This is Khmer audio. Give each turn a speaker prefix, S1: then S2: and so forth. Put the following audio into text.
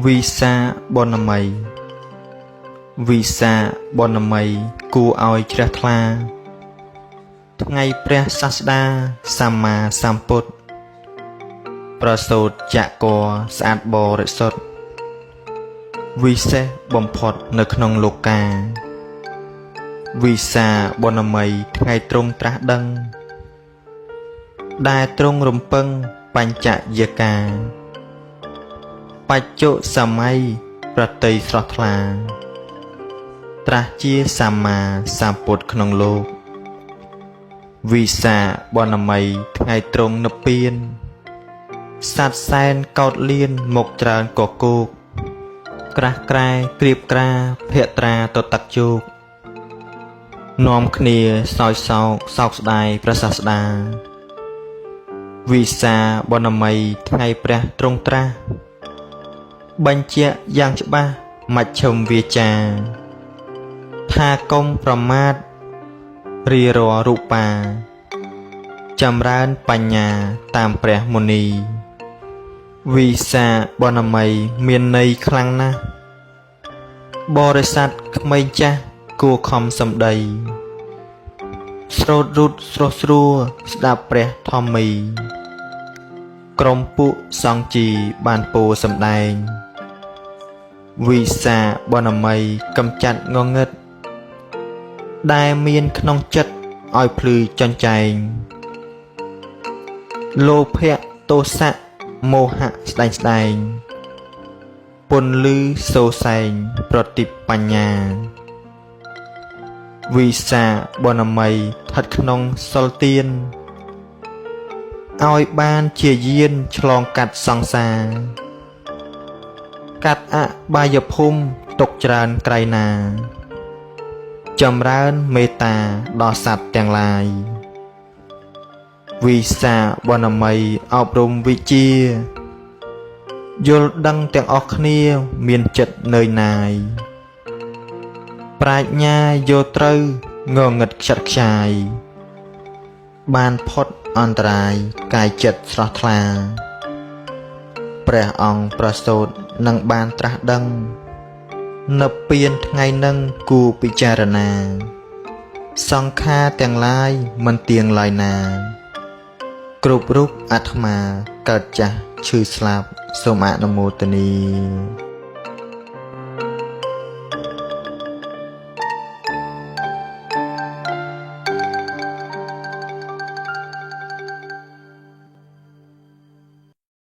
S1: វិសាបុណមីវិសាបុណមីគួរឲ្យជ្រះថ្លាថ្ងៃព្រះសាស្តាសម្មាសម្ពុទ្ធប្រសូតចកស្អាតបរិសុទ្ធវិសេសបំផុតនៅក្នុងលោកាវិសាបុណមីថ្ងៃទ្រង់ត្រាស់ដឹងដែលទ្រង់រំពឹងបញ្ចយាកាបច្ចុសម័យប្រតិស្រស់ថ្លាត្រាស់ជាសម្មាសម្ពុទ្ធក្នុងលោកវិសាបុណមីថ្ងៃទ្រង់និព្វានសត្វសែនកោតលៀនមកច្រើនកកោកក្រាស់ក្រែក្រៀបក្រាភក្ត្រាតទឹកជោគនាំគ្នាសោយសោកសោកស្ដាយព្រះសាស្តាវិសាបុណមីថ្ងៃព្រះទ្រង់ត្រាស់បញ្ជាក់យ៉ាងច្បាស់មជ្ឈិមវាចាថាកុំប្រមាទរារាល់រូបាចម្រើនបញ្ញាតាមព្រះមុនីវិសាបុណមីមានន័យខ្លាំងណាស់បរិស័ទក្មេងចាស់គួរខំសំដីស្រូតរូតស្រុះស្រួលស្ដាប់ព្រះធម្មីក្រុមពួកសង្ឃជីបានពោលសម្ដែងវិសាបុណមីកំចាត់ងងឹតដែលមានក្នុងចិត្តឲ្យភ្លឺចញ្ចែងលោភៈទោសៈមោហៈស្ដែងស្ដែងពន្លឺសូសែងប្រតិបញ្ញាវិសាបុណមីស្ថិតក្នុងសិលទានឲ្យបានជាយានឆ្លងកាត់សង្សារកាត់អបាយភូមិទុកច្រើនក្រៃណាចម្រើនមេត្តាដល់សត្វទាំងឡាយវិសាបុណមីអប់រំវិជ្ជាយល់ដឹងទាំងអស់គ្នាមានចិត្តនឿយណាយប្រាជ្ញាយល់ត្រូវងងឹតខ្ចាត់ខ្ចាយបានផុតអន្តរាយកាយចិត្តស្រស់ថ្លាព្រះអង្គប្រសូតនឹងបានត្រាស់ដឹងនិព្វានថ្ងៃនឹងគួរពិចារណាសង្ខារទាំងឡាយមិនទៀងឡើយណាគ្រប់រូបអាត្មាកើតចាស់ឈឺស្លាប់សូមអនុមោទនា។